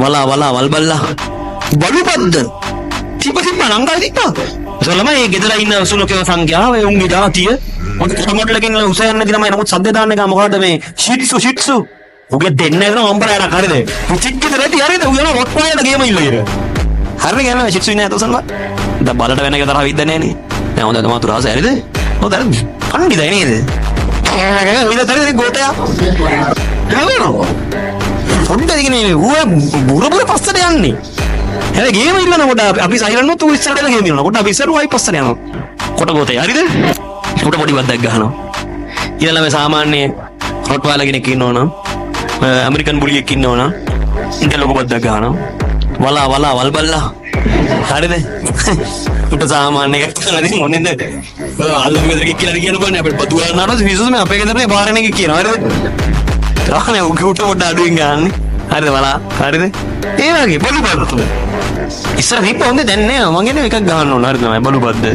වලා වලා වල් බල්ලා. බලු බද්ද. තිබ්බ තිබ්බ ලංකාවේ තිබ්බා. ඒ ළමයි ඒ ගෙදර ඉන්න සුනකයෝ සංඛ්‍යාව ඒ උන්ගේ ජාතිය. මොකද කොට මොඩල් එකකින් උස යන්නේ නැති ළමයි. නමුත් සද්ද දාන්න එක මොකද්ද මේ ෂිට්සු ෂිට්සු. උගේ දෙන්න එනවා අම්බරයක් හරිද? පිටික් ගෙදර ඇති හරිද? ඌ යනවා රොට්වයිලර් ගේම ඉල්ල කියලා. හරිද කියනවා ෂිට්සු ඉන්නේ නැතොසන් බා. දැන් බලට වෙන එක තරහ විද්ද නෑ නේ. දැන් හොඳයි තමයි තුරාස හරිද? හොඳ හරිද? පණ්ඩිතයි නේද? විතර හරිද ගෝතයා? හරිද? පොඩ්ඩක් ඉන්නේ ඌ බුර බුර පස්සට යන්නේ. හැබැයි ගේම ඉල්ලන කොට අපි සයිලන්ට් වුණොත් ඌ ඉස්සරහට එන ගේම ඉල්ලනවා. කොට අපි ඉස්සර ඌ ආයි පස්සට යනවා. කොට ගෝතේ හරිද? කොට පොඩි බද්දක් ගහනවා. ඊළඟ මේ සාමාන්‍ය රොට්වයිලර් කෙනෙක් ඉන්නවනම්, ඇමරිකන් බුලියෙක් ඉන්නවනම් ඉතින් ලොකු බද්දක් ගහනවා. වලා වලා වල් බල්ලා. හරිද? උට සාමාන්‍ය එකක් කරලා ඉතින් මොනෙන්ද? අල්ලපු ගෙදර එකෙක් කියලා කියන්න බෑනේ අපිට බදු ගන්නවා විශ්වාස මේ අපේ ගෙදරනේ බාරණ එකෙක් කියනවා. හරිද? තාම උගේ උට පොඩ්ඩ අඩුවෙන් ගහන්නේ. හරිද වලා? හරිද? ඒ වගේ බලු බද්ද. ඉස්සර තිබ්බ හොඳේ, දැන් නෑ. මං කියන්නේ එකක් ගහන්න ඕන. හරිද තමයි බලු බද්ද.